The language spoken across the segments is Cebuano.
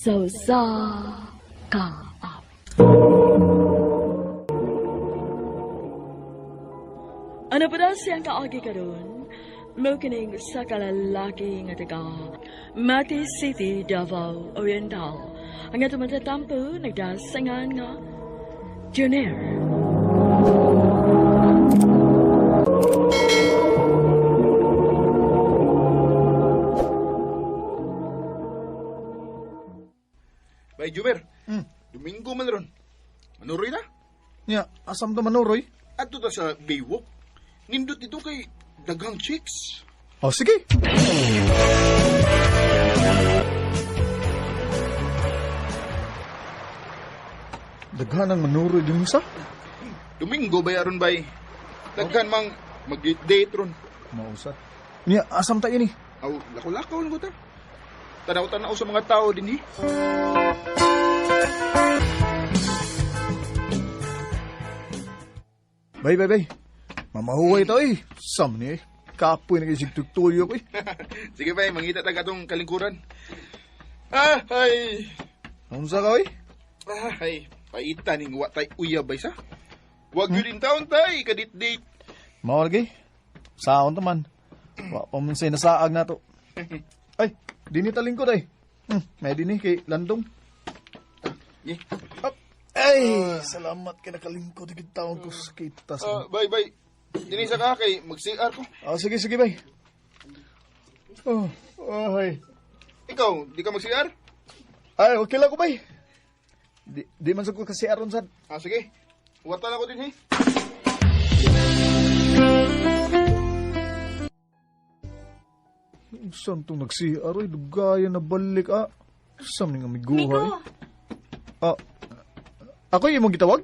Sa usa ka awit. Ano pa daw siyang kaagi karon? Mao kining sa kalalaki nga taga Mati City, Davao Oriental. Ang atong matatampo nagdasangan nga Juner. Bay, Jumer. Domingo man ron. Manuroy na. Nya, asam to manuroy? Adto ta sa Baywalk. Nindot dito kay daghang chicks. Oh, sige. Daghan ang manuroy din sa? Domingo bay aron bay. Daghan mang mag-date ron. Mausa. Nya, asam ta ini? Aw, lakaw-lakaw lang ko ta. Tanaw-tanaw sa mga tao din eh. Bay, bay, bay. Mamahuway to eh. Sam ni eh. Kapoy na kayo tugtuyo ko eh. Sige bay, mangita tag atong kalingkuran. Ah, ay. Unsa ka eh? Ah, ay. Paita ning wa tay uyab bay sa. Wag yun in taon tay, kadit-date. Mao lagi. Saon ta man. Wa pa man say nasaag na to. Ay, dini talingkod ay. May dini kay Landong. Eh, Up. Ay, salamat kay nakalingkod gid taon ko sa kita sa. ah, bay, bay. Dini sa ka kay mag-CR ko. Ah, sige sige bay. Oh, ay. Ikaw, di ka mag-CR? Ay, okay lang ko bay. Di man sa ko kasi aron sad. Ah, sige. Wata na ko din eh. Saan tong nag-CR ay dugaya na balik ah. Saan nga Miko, miguhay? Ah, ako yung imong gitawag?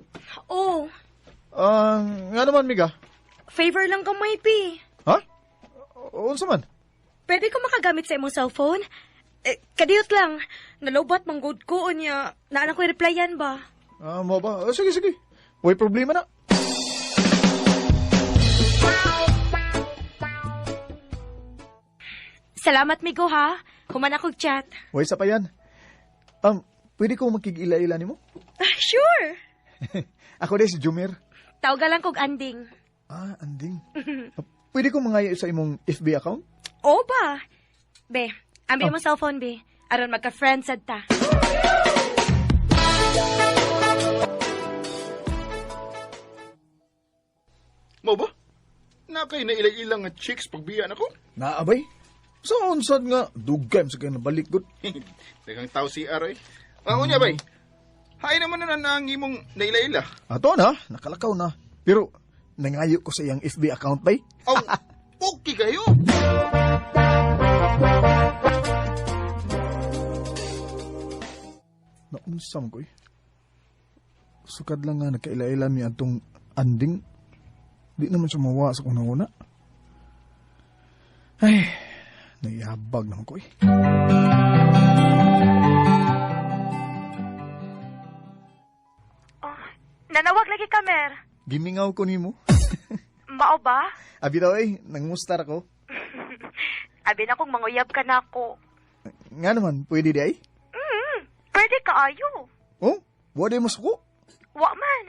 oh, Ah, nga naman miga. favor lang kamay, pi. Ha? Unsa man? Pwede ko makagamit sa imong cellphone? Eh, kadiyot lang. Nalobat manggod ko niya. Naanak ko i-replyan ba? Ah, mo ba? Ah, sige, sige. Way problema na. Salamat, Migo, ha? Human akong chat. Way sa pa yan. Pwede ko makig-ila-ila nimo? Ah, sure! Ako din si Jumir. Tawga lang kog anding. Ah, anding. Ah, pwede ko mangaya sa imong FB account? O ba? Be, ambi mo cellphone, be. Aron magka-friend sad ta. Mo ba? Na kay naila-ilang nga chicks pagbiyan ako. Naabay. Sa unsad nga, dugay mo sa kayo nabalik gud. Daghang tao CR eh. Ah, unya bay. Hay naman na na ang imong naila-ila. Ato na, nakalakaw na. Pero, nangayo ko sa iyang FB account bay. Aw, okay kayo. Naunsam ko eh. Sukad lang nga nagkaila-ila mi atong anding. Di naman siya mawa sa kung nanguna. Ay, naihabag naman ko eh. Oh, nanawag lagi ka, Mer. Gimingaw ko nimo. Mao ba? Abi daw eh, nangmustar ako. Abi na kong manguyab ka na ako. Nga naman, pwede di ay? Pwede ka ayo. Oh, wala mo suko. Wa man.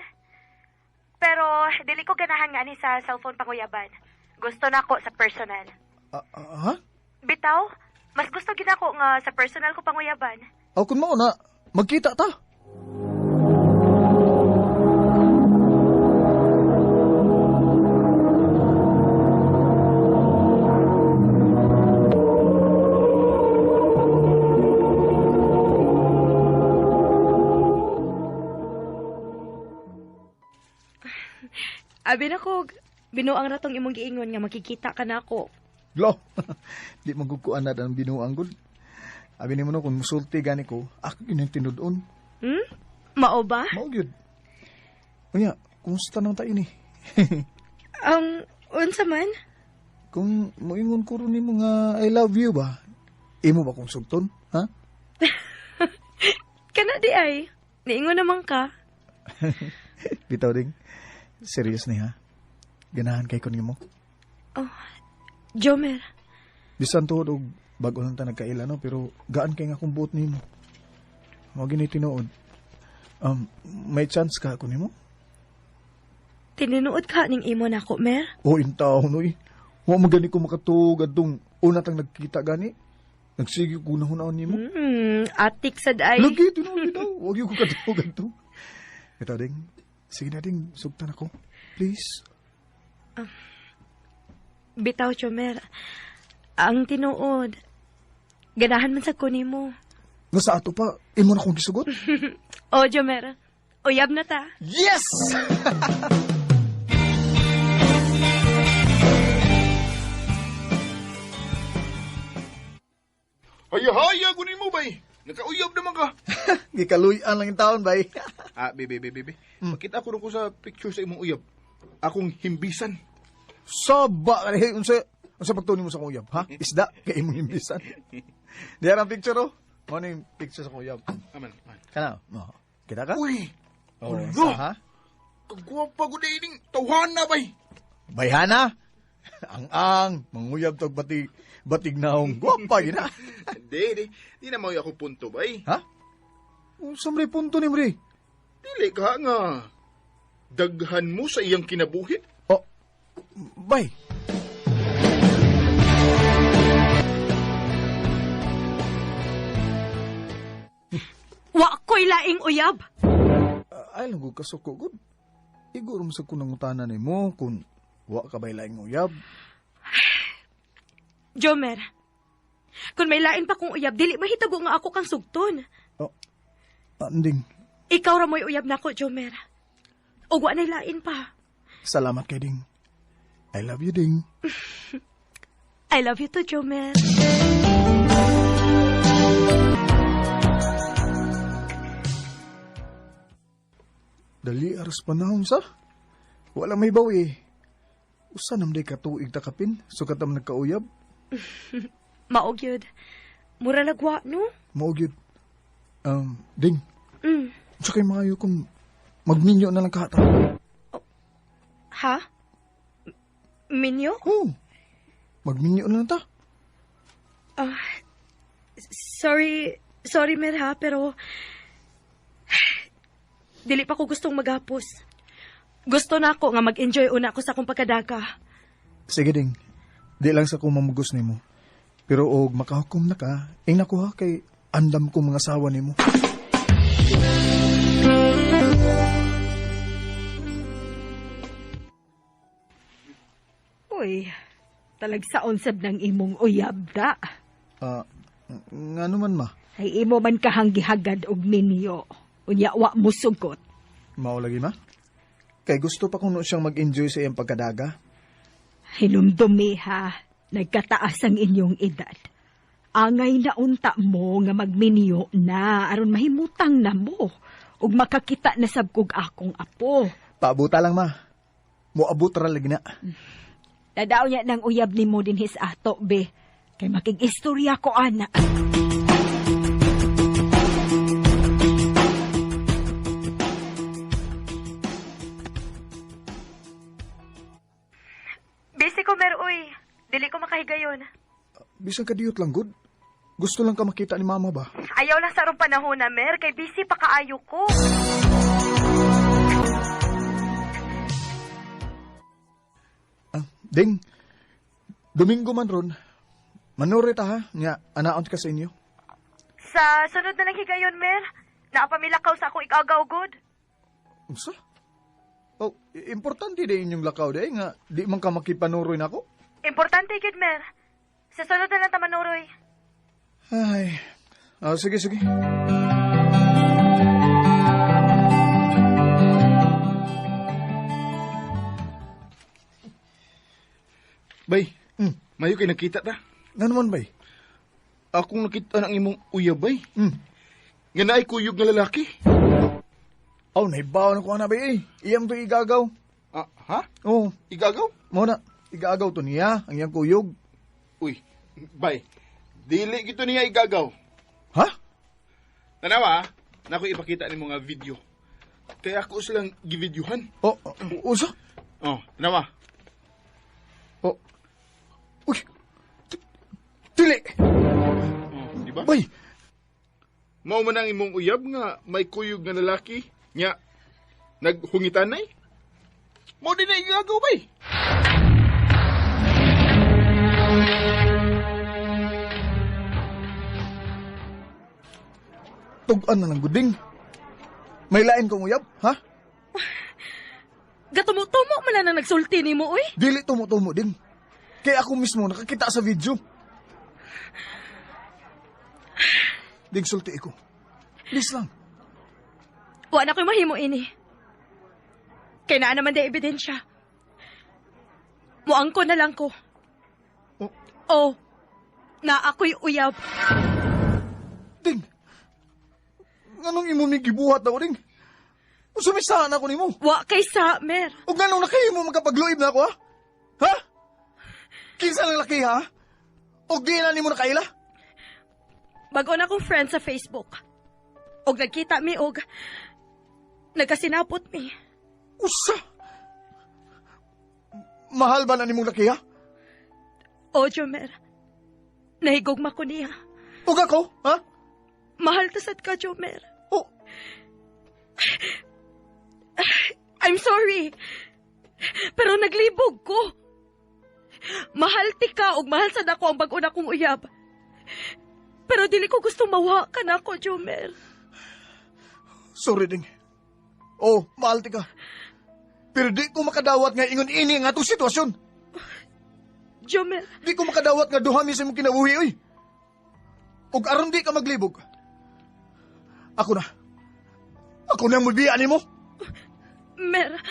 Pero dili ko ganahan nga ani sa cellphone panguyaban. Gusto na ko sa personal. Ah, ah, ha? Bitaw, mas gusto gid ako nga sa personal ko panguyaban. Aw, kung mao na, magkita ta. Abi na ko, binuang ratong imong giingon nga makikita ka na ako. Lo, di magkukuan na ang binuang gud. Abi nimo no, kung musulti gani ko, ako yun ang tinud-on. Hmm? Mao ba? Mao gyud. Unya, kumusta naman tayo ni? Unsa man? Kung moingon ko ron nimo nga I love you ba, imo ba kong sugton? Ha? Kana di ay. Niingon naman ka. Bitaw ding. Serious ni ha? Ganahan kay ko nimo. Oh, Jomer. Bisan tuhod og bago lang ta nagkaila no, pero gaan kay nga akong buot nimo. Mao gini tinuod. May chance ka ako nimo? Tinuod ka ning imo nako, Mer? O intaw noy. Wa man gani ko makatuog adtong una tang nagkita gani. Nagsige ko na nimo. Atik sad ay. Lagi tinuod bitaw. Wa gyud ko katuog adto. Ito ding. Sige na ding, sugtan ako. Please. Bitaw, Chomer. Ang tinuod. Ganahan man sa ko nimo. Nga sa ato pa, imo na kong gisugot. O, Jomer. Uyab na ta. Yes! Haya-haya gunin mo bay. Nakauyab naman ka. Gikaluyan lang yung taon, bay. Ah, bebe, bebe, bebe. Makita ko rin ko sa picture sa imong uyab. Akong himbisan. Saba ka rin. Unsa, unsa pagtunin mo sa kong uyab, ha? Isda, kay imong imbisan. Diyan ang picture, oh. Mo na yung picture sa kong uyab. Aman, aman. Kana, mo. Kita ka? Uy, Oh, Ulo! sa, ha? kagwapa ko na ining tawhana bay. Bayhana. Ang-ang, manguyab tog batig, batig naong. Gwapa, gina. Hindi, di. Di na mao ako punto bay. Ha? Unsa man punto ni Mri? Dili ka nga. Daghan mo sa iyang kinabuhi. Oh, bay. Wa ko'y laing uyab. Ay lang ko kasuko gud. Iguro mo sa kunang utanan nimo kung wa ka bay laing uyab. Jomer, kung may lain pa kong uyab, dili mahitabo nga ako kang sugton. Oh, anding. Ikaw ra mo'y uyab nako, Jomer. Ug wa na'y lain pa. Salamat kay Ding. I love you, Ding. I love you too, Jomer. Dali aras panahon sa. Wala may bawi. Usa nam day katuig ta kapin, sukat am nagkauyab. Mao gyud. Mura lagwa, no? Mao gyud. Ding. Unsa kay maayo kung magminyo na lang kahata? Oh, ha? Minyo? Oo. Magminyo na lang ta. Sorry, sorry Mer ha, pero dili pa ko gustong maghapos. Gusto na ako nga mag-enjoy una ako sa akong pagkadaka. Sige ding. Di lang sa kong mamugos nimo. Pero og makahukom na ka, ing nakuha kay andam ko mga asawa nimo. Uy, talagsaon sab ng imong uyab da. Nga naman ma. Ay imo man kahang gihagad og minyo. Unya wa mo sugot. Mao lagi ma. Kay gusto pa kuno siyang mag-enjoy sa iyang pagkadaga. Hinumdumi ha, nagkataas ang inyong edad. Angay na unta mo nga magminyo na aron mahimutang na mo ug makakita na sab kog akong apo. Paabuta lang ma. Moabot ra lagi na. Tadaw niya ng uyab nimo dinhi sa ato be. Kay makig-istorya ko ana. Busy ko mer uy. Dili ko makahigayon. Bisan ka diyot lang good. Gusto lang ka makita ni mama ba? Ayaw lang sa arong panahon na mer kay busy pa kaayo ko. Ding. Domingo man ron. Manure ta ha, nya anaon ka sa inyo. Sa sunod na lang higayon mer. Naapamilakaw sa akong ikagaw good. Unsa? Oh, importante di inyong lakaw di nga di man ka makipanuroy nako. Importante gyud mer. Sa sunod na lang ta manuroy. Ay. Sige, sige. Bay, mayo kay nakita ta. Nga naman, bay? Akong nakita ng imong uyab, bay. Nga naay kuyog nga lalaki. Aw, nahibaw na ko na, bay. Iyam to igagaw. Ha? Oo. Igagaw? Mo na, igagaw to niya, ang iyang kuyog. Uy, bay, dili gito niya igagaw. Ha? Tanawa, na ako ipakita ni mga video. Kaya ako silang givideohan. Oh, usa? Oh, tanawa. Oh. Uy. Dili. Oh, di ba? Bay. Mao man ang imong uyab nga may kuyog nga lalaki nya naghungitanay? Mao din na igagaw bay. Tug-an na lang guding. May lain kong uyab, ha? Gatumo-tumo man na nagsulti nimo, uy. Dili tumo-tumo din. Kaya ako mismo nakakita sa video. Ding sulti ko. Please lang. Wa na ko'y mahimo ini. Kay naa naman di ebidensya. Muangko na lang ko. Oh. Oh, na ako'y uyab. Ding. Nganong imo ni gibuhat ako, ding? Sumisahan ako nimo. Wa kay sa, Mer. O nganong nakahimo magkapagluib na ako, ha? Ha? Kinsa lang laki, ha? O di na nimo nakaila? Bago na akong friend sa Facebook. Og nagkita mi og nagkasinapot mi. Usa! Mahal ba na nimong laki, ha? O, Jomer. Nahigugma ko niya. Ug ako, ha? Mahal ta sad ka, Jomer. Oh. I'm sorry. Pero naglibog ko. Mahal ti ka ug mahal sad ako ang bag-o na kong uyab. Pero dili ko gusto mawa ka na ako, Jomer. Sorry, ding. Oh, mahal ti ka. Pero di ko makadawat nga ingon ini ang atong sitwasyon. Jomer. Di ko makadawat nga duha mi sa imong kinabuhi, oy. Ug aron di ka maglibog. Ako na. Ako na ang mubiya nimo. Mer.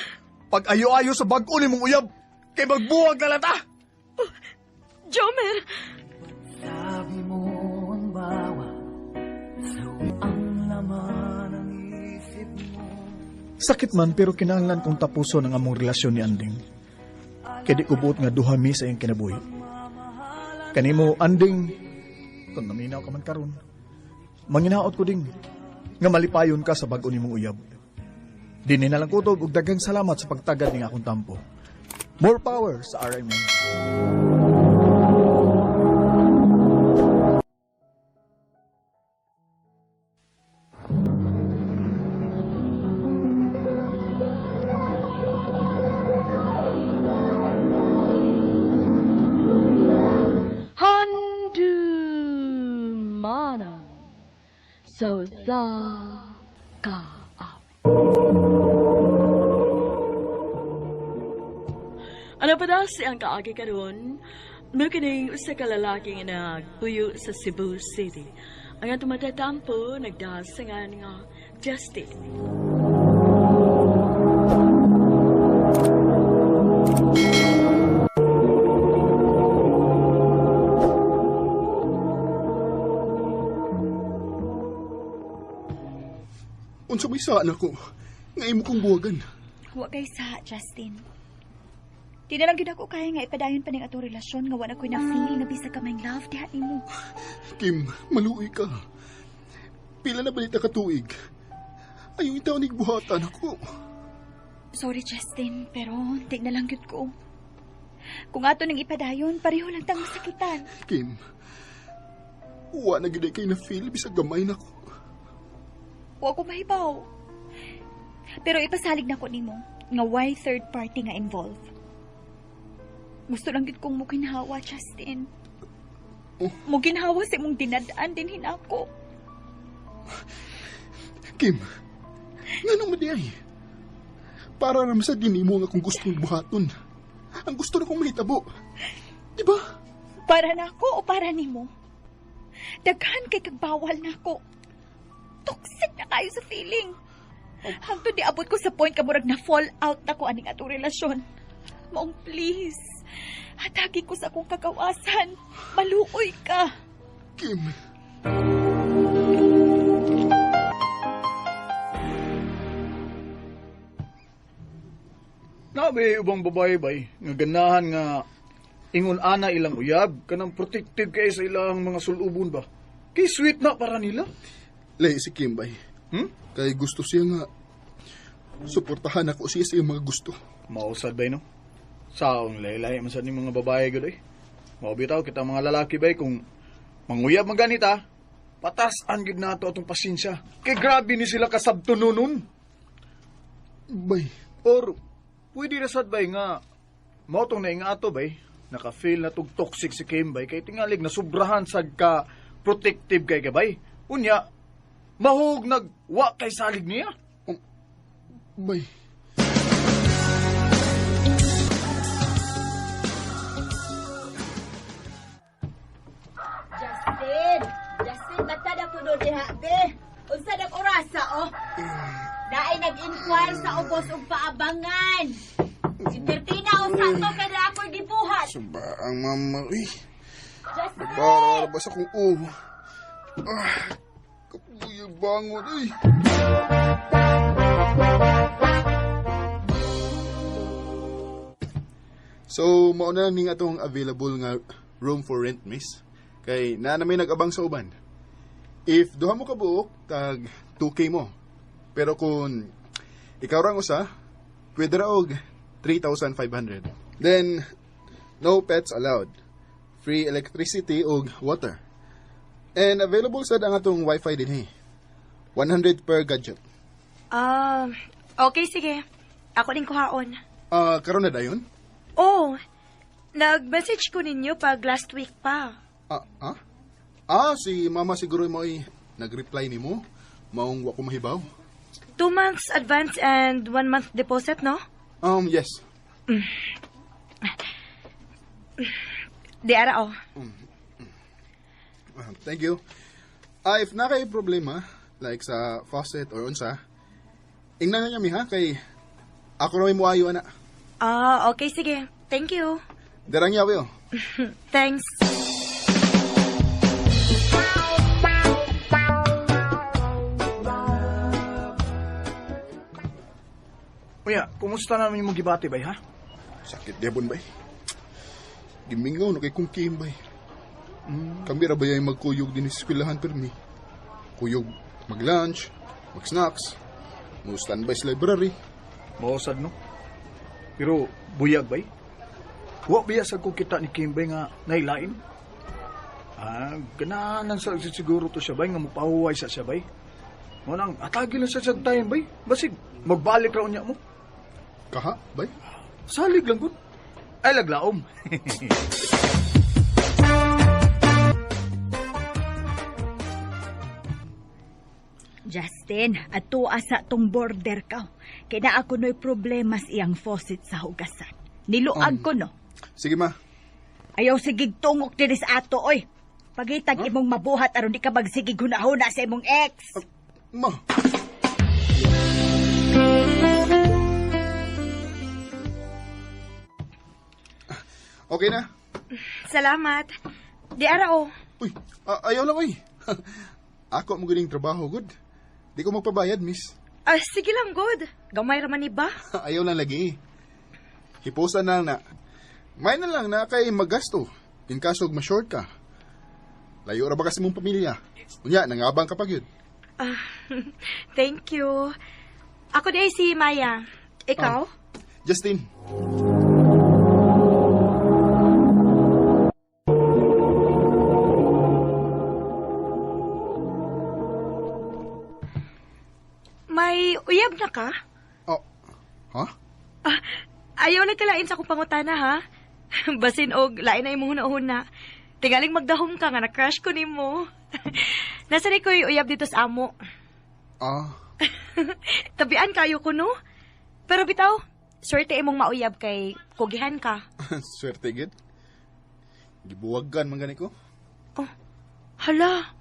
Pag ayo-ayo sa bag-o nimong uyab, kay magbuwag na lang ta. Jomer. Sabi mo ang bawat ang laman ng isip mo. Sakit man pero kinahanglan kong tapuson ang among relasyon ni Anding. Kay di ko buot nga duha mi sa iyang kinabuhi. Kanimo, Anding, kung naminaw ka man karon, manginaot ko ding nga malipayon ka sa bag-o nimong uyab. Dinhi na lang kutob ug daghang salamat sa pagtagad ning akong tampo. More power sa RMN. Handumanan so sa kaawit. Ano pa daw siyang kaagi karon? Mukining usa ka lalaki nga nagpuyo sa Cebu City. Ang atong matatampo nagdasangan nga Justin. Unsa may saan ako? Nga imo kong buwagan. Wa kay sa, Justin. Di na lang gyud ako kaya nga ipadayon pa ning atong relasyon nga wa na ko'y na-feel nga bisag kamay love diha nimo. Kim, maluoy ka. Pila na balita ka tuig. Ayaw itaw ni buhatan ako. Sorry, Justin, pero di na lang gyud ko. Kung ato nang ipadayon, pareho lang tang masakitan. Kim, wa na gyud kay na-feel bisag gamay na ko. Wa ko mahibaw. Pero ipasalig na ko nimo nga why third party nga involved. Gusto lang gyud kong muginhawa, Justin. Oh. Muginhawa sa imong dinad-an din hinako. Kim, nganong madiay? Para naman sa dinimo nga kung gustong buhaton. Ang gusto na kong mahitabo. Di ba? Para nako o para nimo? Daghan kay kagbawal nako. Toxic na kayo sa feeling. Hangtod di abot ko sa point kamurag na fall out na ko aning atong relasyon. Maong please, hatagi ko sa akong kagawasan. Maluoy ka. Kim. Nabi ubang babae bay nga ganahan nga ingon ana ilang uyab kanang protective kay sa ilang mga sulubon ba. Kay sweet na para nila. Lahi si Kim bay. Hmm? Kay gusto siya nga suportahan ako siya sa iyang mga gusto. Mausad bay no. Saong lahi-lahi man sad ni mga babae gud eh. Mao bitaw kita mga lalaki bay kung manguyab man ganita, Patas-an gid nato atong pasensya. Kay grabe ni sila kasabtunonon. Bay, Or pwede ra sad bay nga mao tong nainga ato bay, naka-feel na tog toxic si Kim bay kay tingalig na sobrahan sad ka protective kay gabay. Unya mahug nag wa kay salig niya. Bay. Justin! Justin, bata na ko doon diha, be. Unsa nag orasa, oh? Naay nag-inquire sa ubos og paabangan. Si Tertina o sa to kay na ako'y gibuhat. Saba ang mama, uy. Justin! Para ba sa kong ulo. Ah, kapuyag bangon, uy. So, mauna ning atong available nga room for rent, miss. Kay naa na may nag-abang sa uban. If duha mo ka buok, tag 2K mo. Pero kung ikaw rang usa, pwede ra og 3,500. Then, no pets allowed. Free electricity ug water. And available sad ang atong wifi dinhi. 100 per gadget. Ah, okay, sige. Ako din kuhaon. Ah, karon na dayon? Oh, nag-message ko ninyo pag last week pa. Ah, ah? Ah, si mama siguro mo ay nag-reply nimo. Maong wa ko mahibaw. 2 months advance and 1 month deposit, no? Yes. Di ara, oh. Ah, thank you. Ah, if na kay problema, like sa faucet or unsa, ingnan na niya mi ha kay ako ra may muayo ana. Ah, okay, sige. Thank you. Derang yawi oh. Thanks. Unya, kumusta naman yung gibati bay ha? Sakit gyapon bay. Gimingaw na kay kung Kim bay. Kami ra ba yung magkuyog din sa eskwelahan permi. Kuyog mag-lunch, mag-snacks, mo standby sa library. Mao sad no. Pero buyag bay. Wa biya sad ko kita ni Kim bay nga nailain. Ah, ganahan sa siguro to siya bay nga mopahuway sa siya bay. Mo nang atagi lang sa sad time bay. Basig magbalik ra unya mo. Kaha, bay? Salig lang gud. Ay laglaom. Justin, ato asa tong border ka. Kay na ako no'y problema sa iyang faucet sa hugasan. Niluag ko, no? Sige ma. Ayaw sigig tungok diri sa ato, oy. Pagitag imong mabuhat aron di ka magsigig hunahuna sa imong ex. Ma. Okay na. Salamat. Di ara, oh. Uy, ayaw lang, uy. Ako mo ganing trabaho, good. Di ko magpabayad, miss. Ah, sige lang, good. Gamay raman ni ba? Ayaw lang lagi. Hipusan na lang na. May na lang na kay magasto. In kaso ma-short ka. Layo ra ba kasi mong pamilya? Unya, nangabang ka pag yun. Ah, thank you. Ako di ay si Maya. Ikaw? Justin. May uyab na ka? Oh, ha? Ah, ayaw nagkalain sa akong pangutana, ha? Basin og lain na imong huna-huna. Tingaling magdahom ka nga na-crush ko nimo. Nasa ni ko'y uyab dito sa amo. Ah, Tabian kayo ko, no? Pero bitaw, swerte imong mauyab kay kugihan ka. swerte gid. Gibuwagan man gani ko. Oh, hala.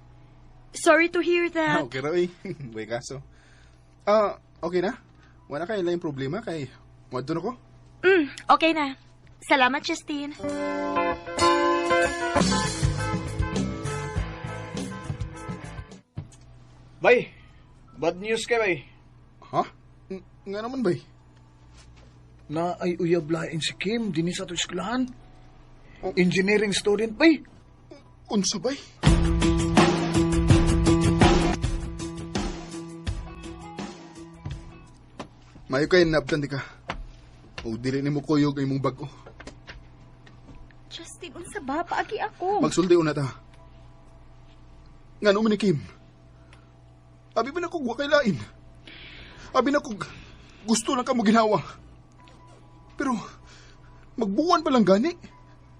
Sorry to hear Ah, that. okay ra oy. Way kaso. Ah, okay na. Wala kay laing problema kay moadto na ko. Okay na. Salamat, Justine. Bay, bad news kay bay. Ha? Nga naman bay. Na ay uyab lain si Kim dinhi sa ato eskwelahan. Engineering student bay. Unsa bay? Mayo kay nabtan di ka. O dili nimo kuyog ang imong bag-o. Justin, unsa ba? Paagi ako. Magsulti una ta. Ngano man ni Kim? Abi ba na kog wakay lain? Abi na kog gusto lang ka mo ginawa. Pero magbuwan pa lang gani.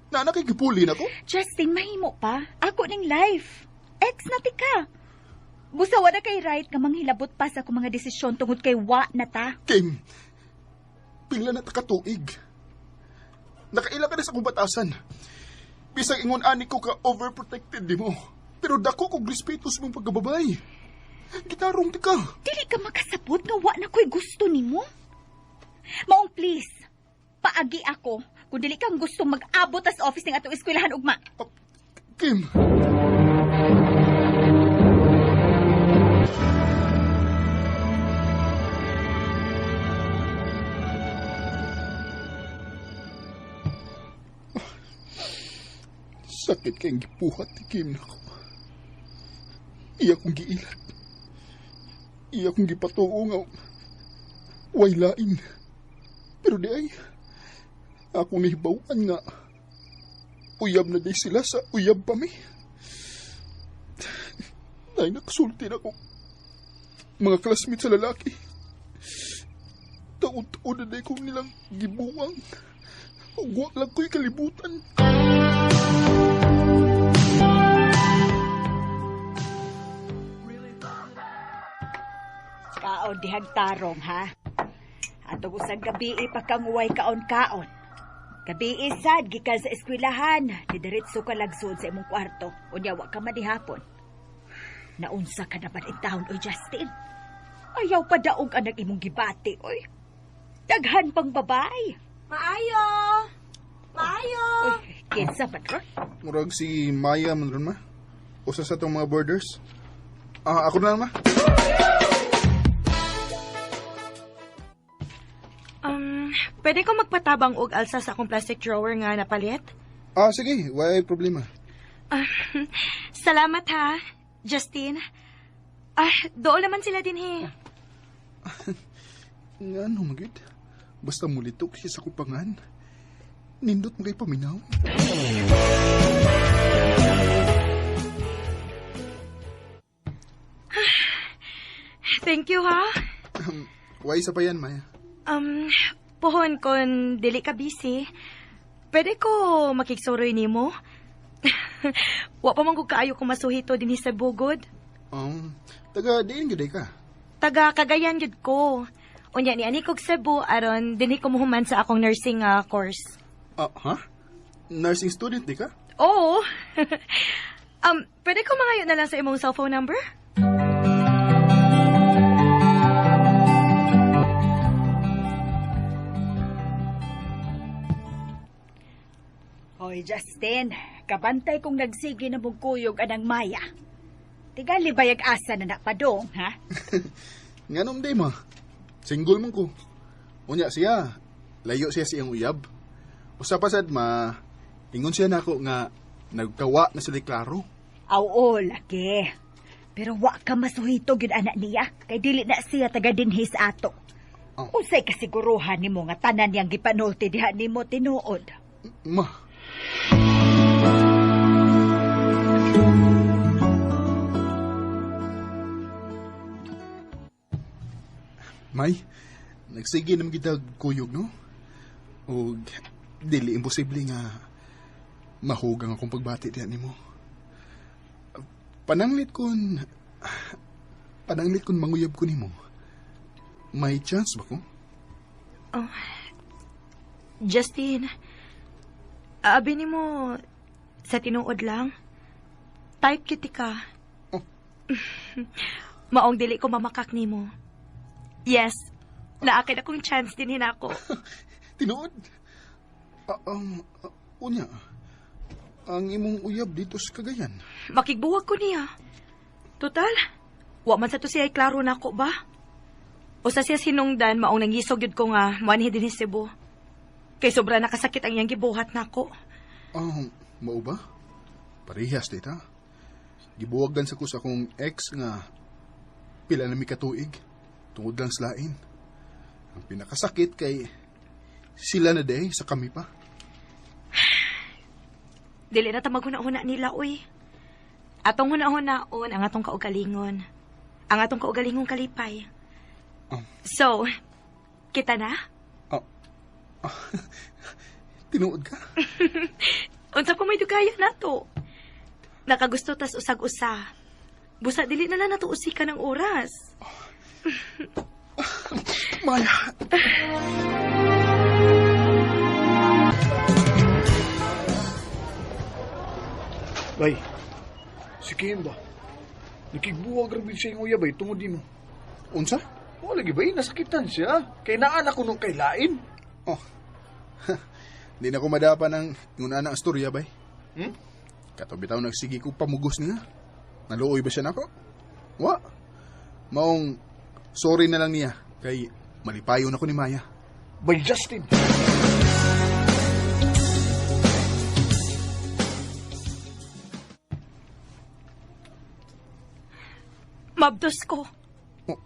Naa kay gipuli na ko. Justin, mahimo pa. Ako ning life. Ex na ti ka. Busa wala kay right nga manghilabot pa sa akong mga desisyon tungod kay wa na ta. Kim, pila na ta katuig. Nakaila ka na sa akong batasan. Bisag ingon ani ko ka overprotected di mo. Pero dako kog respeto sa mong pagkababay. Gitarong ti ka. Dili ka makasabot nga wa na ko'y gusto nimo. Maong please, paagi ako kung dili kang gusto mag-abot as office ng atong eskwelahan ugma. Kim! Sakit kayong gipuhat ni Kim nako. Iya kong giilat. Iya kong gipatuo nga way lain. Pero di ay, akong nahibawan nga uyab na di sila sa uyab pa mi. Dahil nakasulti na ko mga classmates sa lalaki. Taon-taon na di ko nilang gibuwang. Ugwa lang ko'y kalibutan. Kaon dihag tarong, ha? Atong usang gabi ipakanguway kaon-kaon. Gabi sad gikan sa eskwelahan, didiretso ka lagsod sa imong kwarto. Unya wa ka madihapon. Naunsa ka na ba in taon, oy Justin? Ayaw pa daog anak imong gibati, oy. Daghan pang babay. Maayo! Maayo! Oy, kinsa man ron? Murag si Maya man ron, ma. Usa sa itong mga boarders. Ako na lang, ma. Pwede ko magpatabang og alsa sa akong plastic drawer nga napalit? Sige, wala problema. Salamat ha, Justin. Dool naman sila din he. Nga ano, magid? Basta mulitok siya sa kupangan. Nindot mo kay paminaw. Thank you ha. Why isa pa yan, Maya? Pohon kon dili ka busy. Pwede ko makigsuroy nimo? Wa pa man ko kaayo ko masuhito dinhi sa bugod. Taga diin gyud ka. Taga Cagayan gyud ko. Unya ni ani kog Cebu aron dinhi ko mohuman sa akong nursing course. Ha? Nursing student di ka? Oo. Pwede ko mangayo na lang sa imong cellphone number? Hoy, Justin, kabantay kong nagsige na mong kuyog anang Maya. Tigali bayag asa na napadong, ha? Nganom day, ma. Single man ko. Unya siya, layo siya sa iyang uyab. Usa pa sad, ma, ingon siya nako nga nagkawa na sila klaro. Aw, laki. Pero wa ka masuhito gyud anak niya, kay dili na siya taga dinhi sa ato. Oh. Unsay kasiguruhan nimo nga tanan niyang gipanulti diha nimo tinuod? Ma. May, nagsige naman kita kuyog, no? O dili imposible nga mahugang akong pagbati diyan nimo. Pananglit kun manguyab ko nimo. May chance ba ko? Oh, Justin, abi nimo sa tinuod lang. Type kiti ka. Oh. Maong dili ko mamakak nimo. Yes, naakin akong chance din hinako. Tinuod? Unya, ang imong uyab dito sa Cagayan. Makigbuwag ko niya. Total, wa man sa to siya klaro nako ba? Usa siya sinungdan, maong nangisog yun ko nga, muanhi din ni Cebu. Kay sobra nakasakit ang iyang gibuhat nako. Mao ba? Parehas, tita. Gibuwagan sa ko sa akong ex nga pila na mi katuig. Tungod lang sa lain. Ang pinakasakit kay sila na day sa kami pa. Dili na ta maghuna-huna nila, uy. Atong huna-hunaon ang atong kaugalingon. Ang atong kaugalingong kalipay. Oh. So, kita na? Oh. Tinuod ka? Unsa pa may dugaya na to? Nakagusto tas usag-usa. Busa dili na lang nato usika ng oras. Maya! Bay, si Kim ba? Nakigbuwag ra gyud siya yung uya bay tungod nimo. Unsa? Wala lagi bay, nasakitan siya. Kay naan ako nung kay lain. Oh. Di na ko madapa ng nguna na istorya bay. Hmm? Kato bitaw nagsige ko pamugos niya. Naluoy ba siya nako? Wa. Maong sorry na lang niya kay malipayon ako ni Maya. Bay Justin. Mabdos ko. Oh,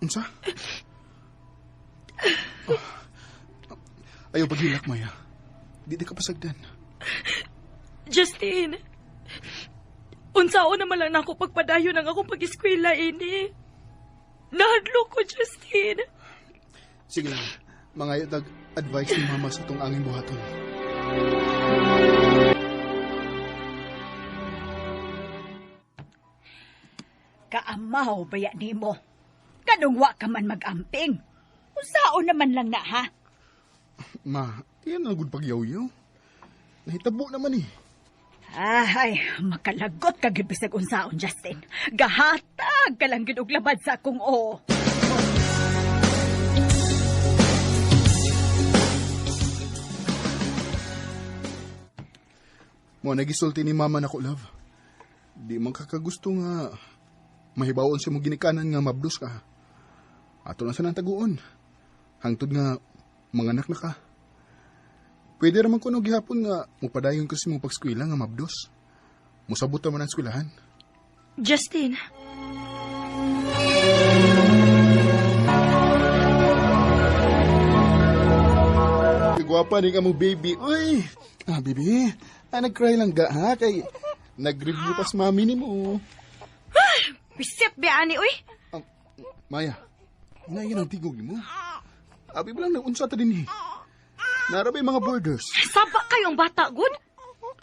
unsa? Oh. Ayaw paghilak, Maya. Di di ka pasagdan. Justin, unsaon naman lang nako pagpadayon ang akong pag-eskwela ini. Nahadlok ko, Justin. Sige lang. Mga tag advice ni Mama sa itong anging buhaton. Kaamaw baya nimo. Kanong wa ka man mag-amping. Unsaon naman lang na ha? Ma, iyan na gud pagyaw-yaw. Nahitabo naman eh. Ay, makalagot ka gyud bisag unsaon, Justin. Gahatag ka lang gyud og labad sa akong oo. Mo nagisulti ni Mama nako, love. Di man kakagusto nga mahibawon sa mong ginikanan nga mabdos ka. Ato lang sa nang taguon. Hangtod nga manganak na ka. Pwede raman kuno gihapon nga mupadayon kasi mong pagskwela nga mabdos. Musabot man ang eskwelahan. Justin. Kagwapa ni ka mo, baby. Uy! Ah, baby. Ah, nag-cry lang ga, ha? Kay nag-review pas mami ni mo. Bisit ba ani, uy? Maya, inayin ang tigog mo. Abi ba lang nag-unsa ta din eh. Narabay mga borders. Saba kayong bata, good?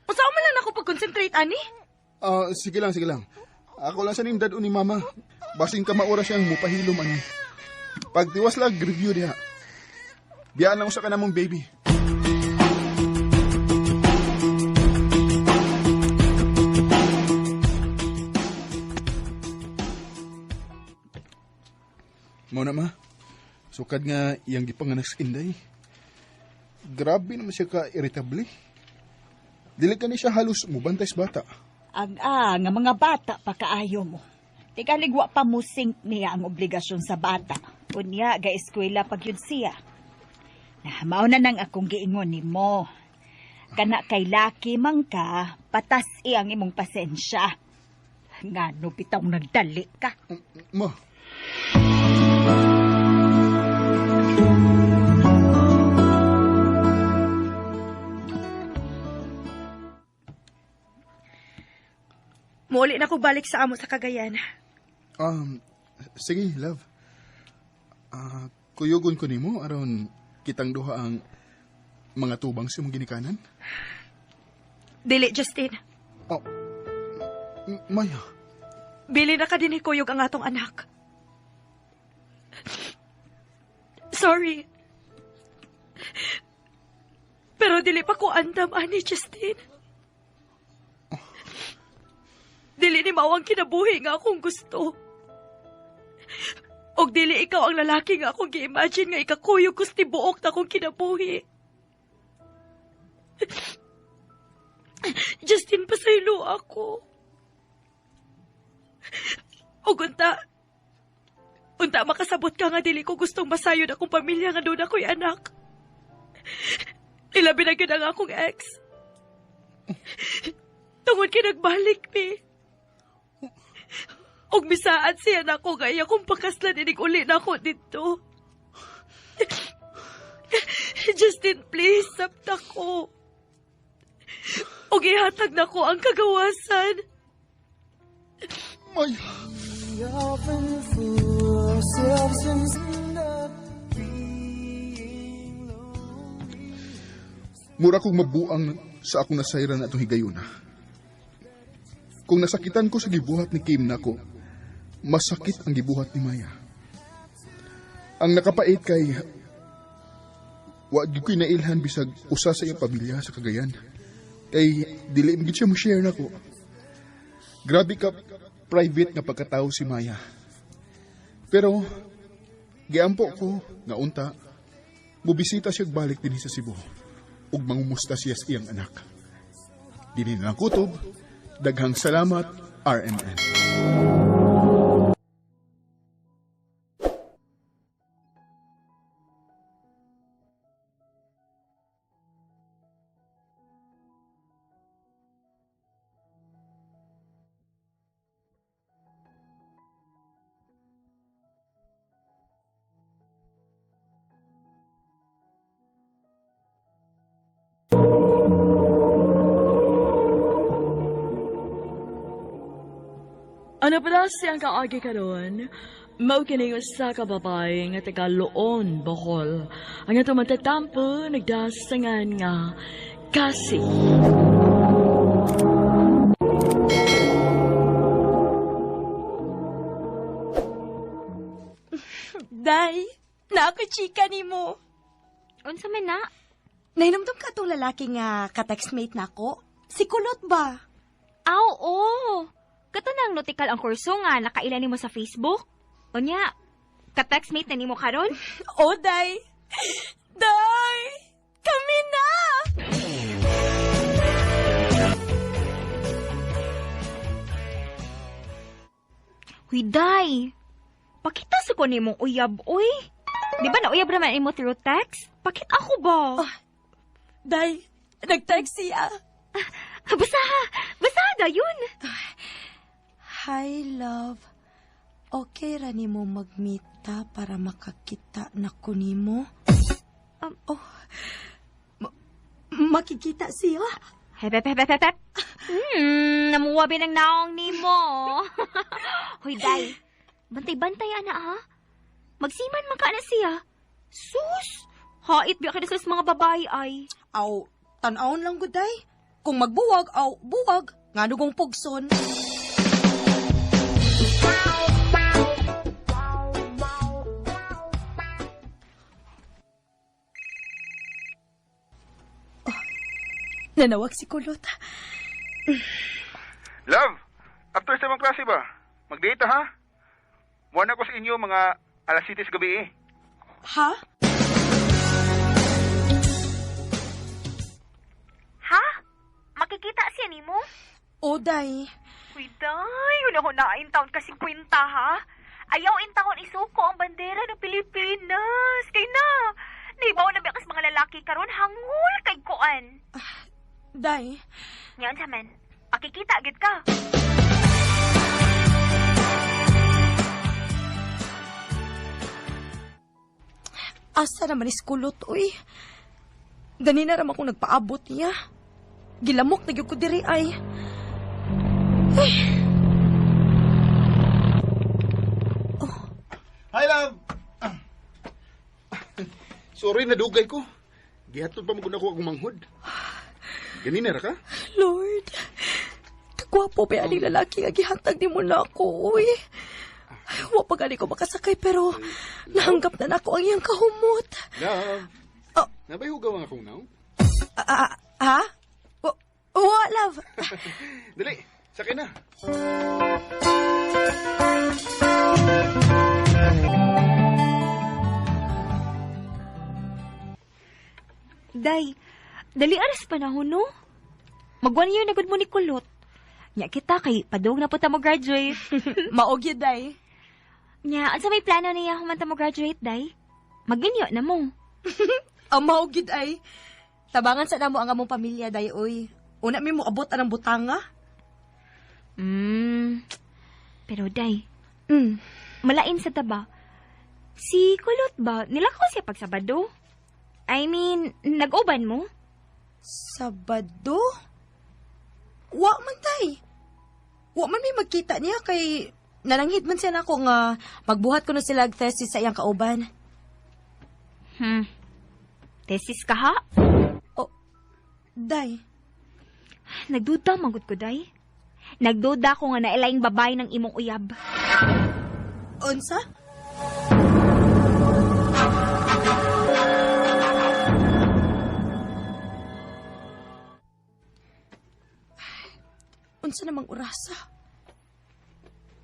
Unsaon man lang ako pag-concentrate, ani? Ah, sige lang, sige lang. Ako lang sa ning dad ni mama. Basin ka maura siyang mupahilom ani. Pagtiwas lang, review diha. Biyaan lang usa ka namong baby. Mo na ma. Sukad nga iyang gipanganak sa Inday. Grabe naman siya ka-irritable. Dili ka ni siya halos mubantay sa bata. Ang nga mga bata pa kaayo mo. Tigalig wa pa mo sink niya ang obligasyon sa bata. Unya ga eskwela pag yun siya. Na mao na nang akong giingon nimo. Kana kay laki man ka, patas ang imong pasensya. Ngano bitaw nagdali ka. Ma. Muuli na ko balik sa amo sa Cagayan. Sige, love. Kuyugon ko nimo aron kitang duha ang mga tubang sa imong ginikanan. Dili, Justin. Oh, Maya. Bili na ka din ni kuyog ang atong anak. Sorry. Pero dili pa ko andam ani, Justin. Dili ni mao ang kinabuhi nga akong gusto. Og dili ikaw ang lalaki nga akong gi-imagine nga ikakuyog ko sa tibuok na akong kinabuhi. Justin, pasaylo ako. Og unta makasabot ka nga dili ko gustong masayod akong pamilya nga doon ako'y anak. Ilabi na gyud ang akong ex. Tungod kay nagbalik mi. Og misaad siya nako nga iya kong pakaslan inig uli nako dito. Justin, please, sabta ko. Og ihatag nako ang kagawasan. Maya. We often fool ourselves and end up being lonely. Mura kong mabuang sa akong nasayran atong higayuna. Kung nasakitan ko sa gibuhat ni Kim nako, masakit ang gibuhat ni Maya. Ang nakapait kay wa gyud ko'y nailhan bisag usa sa iyang pamilya sa Cagayan. Kay dili man gyud siya mo-share nako. Grabe ka private nga pagkatao si Maya. Pero giampo ko nga unta mobisita siya balik dinhi sa Cebu ug mangumusta siya sa iyang anak. Dinhi na lang kutob. Daghang salamat, RMN. Ano pala siyang kaagi karon? Mao kini usa ka babae nga taga Loon, Bohol. Ang atong matatampo nagdasangan nga Kasi. Day, na ako chika ni mo. Unsa man na? Nainomdom ka tong lalaki nga ka-textmate nako? Si Kulot ba? Aw, oo. Kato nang notikal ang kurso nga nakaila nimo sa Facebook. Unya, ka-textmate na nimo karon? Oh, Day. Day! Kami na! Huy, Day. Pakita sa ko nimong uyab, uy. Di ba nauyab raman imo through text? Pakita ako ba? Oh, Day, nag-text siya. Basta, basta dayon. Hi, love. Okay ra nimo mag-meet ta para makakita na ko nimo? Oh, makikita siya? Hep, hep, hep, hep, hep. Namuwabi ng naong nimo. Hoy, Day. Bantay-bantay, ana, ha? Magsiman man ka na siya. Sus! Hait, biya ka na sa mga babae, ay. Aw, tan-awon lang gud, Day. Kung magbuwag, aw, buwag. Nga nugong pugson. Oh, nanawag si Kulot. Love, after sa mga klase ba? Mag-date ha? Muana ko sa inyo mga alas 7 sa gabi eh. Ha? Ha? Makikita siya nimo? O, Day. Uy, Day, una-una in town kasi kwenta, ha? Ayaw in town isuko ang bandera ng Pilipinas. Kay na, naibaw na biya kas mga lalaki karon hangul kay kuan. Day. Ngayon sa man, pakikita agad ka. Asa naman is Kulot, uy. Ganina raman akong nagpaabot niya. Gilamok na gyud ko diri ay. Ay. Oh. Hi, love! Sorry, nadugay ko. Gihatod pa mo ko akong manghod. Ganina ra ka? Lord, kagwapo ba aning lalaki nga gihatag nimo na ako, uy. Ay, wa pa gali ko makasakay pero nahanggap na nako ang iyang kahumot. Love, Oh. nabay hugaw ang akong naw? Ha? Wa, love. Dali, sakay na. Day, dali aras panahon, no? Mag 1 year na gud mo ni Kulot. Nya kita kay padung na po ta mo graduate. Maog yun, Day. Nya, unsa may plano niya human ta mo graduate, Day? Magminyo na mo. Ang maog yun, ay. Tabangan sa namo ang among pamilya, Day, oy. Una mi mo abot anang butanga. Pero, Day, malain sa taba. Si Kulot ba, nilakaw siya pag Sabado? I mean, nag-uban mo? Sabado? Wa man, Day. Wa man may magkita niya kay nalanghid man siya nako nga magbuhat ko na sila og thesis sa iyang kauban. Thesis ka ha? Oh, Day. Nagduda magud ko, Day. Nagduda ko nga nailaing babae ng imong uyab. Unsa? Unsa namang orasa?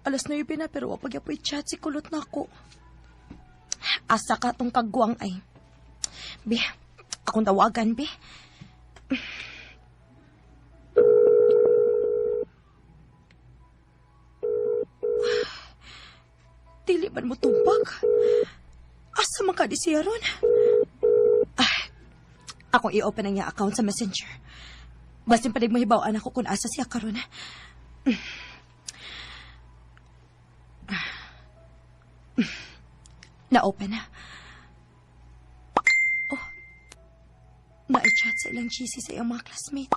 9:00 na pero wa pa gyapoy chat si kulot nako. Asa ka tong kagwang ay. Bi, akong tawagan, bi. Dili man mo tumbag. Asa man ka di siya ron? Ay, akong i-open ang iya account sa Messenger. Basin pa rin mahibaw-an ako kung asa siya karon. Na-open na. Oh, na-chat sa ilang GC sa iyang mga classmate.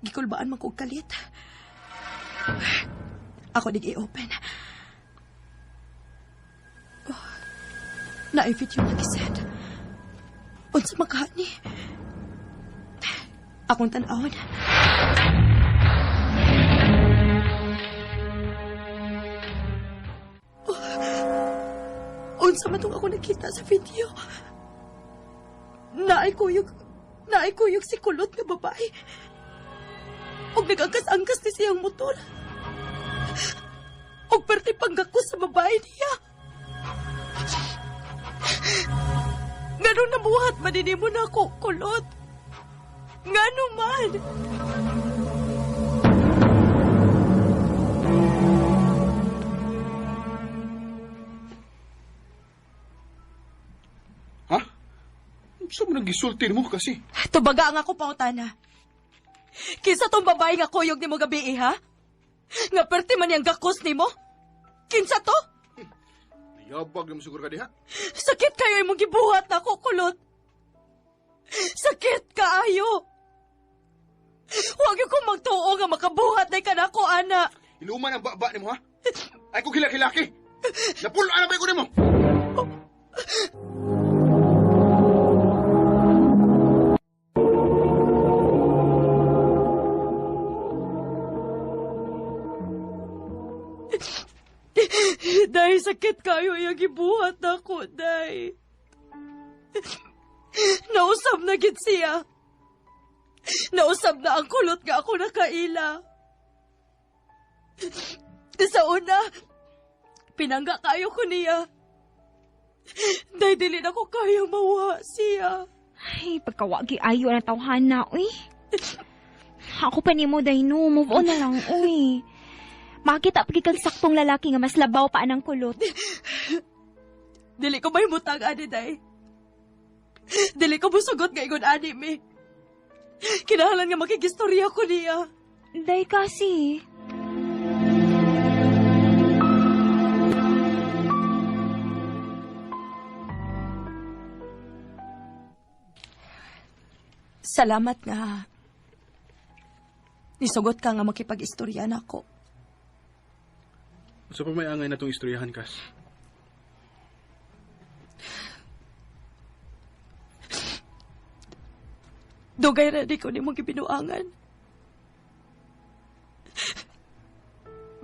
Gikulbaan man kog kalit. Ako dig i-open. Oh, na-video nga gisend. Unsa makani? Akong tan-awon. Oh, unsa man tong ako nakita sa video? Naay kuyog si kulot nga babae. Og nag-angkas-angkas ni siyang motor. Og perti panggako sa babae niya. Ngano nabuhat man din mo na ako, kulot? Ngano man? Ha? Saan mo nag-isultin mo kasi? Tubaga ang ako, pangutana. Kinsa tong babae nga kuyog nimo gabi, ha? Nga perti man niyang gakos nimo? Kinsa to? Nayabag naman siguro ka diha. Sakit kayo imong gibuhat na ako, kulot. Sakit kaayo. Huwag yung kong magtuo nga makabuhat na ikan ako, ana. Inuman ang baba nimo, ha? Ay ko kilaki-laki. Napulaan na ba ko nimo? Oh. Day, sakit kayo iyang gibuhat ako, Day. Nausab na gid siya. Nausab na ang kulot nga ako nakaila. Sa una, pinangga kayo ko niya. Day, dili na ko kayang mawha siya. Ay, pagkawagi ayo ang tawhana, uy. Ako pa nimo, Day, no. Move on na lang, uy. Makita pag kang saktong lalaki nga mas labaw pa anang kulot. Dili ko may mutang, ani, Day. Dili ko musugot nga ingon ani, mi. Kinahanglan nga makigistorya ko niya. Day, kasi. Salamat nga nisugot ka nga makipag-istorya na ako. Sa pa may angay na itong istoryahan, Kas? Dugay ra di ko nimo gibinuangan.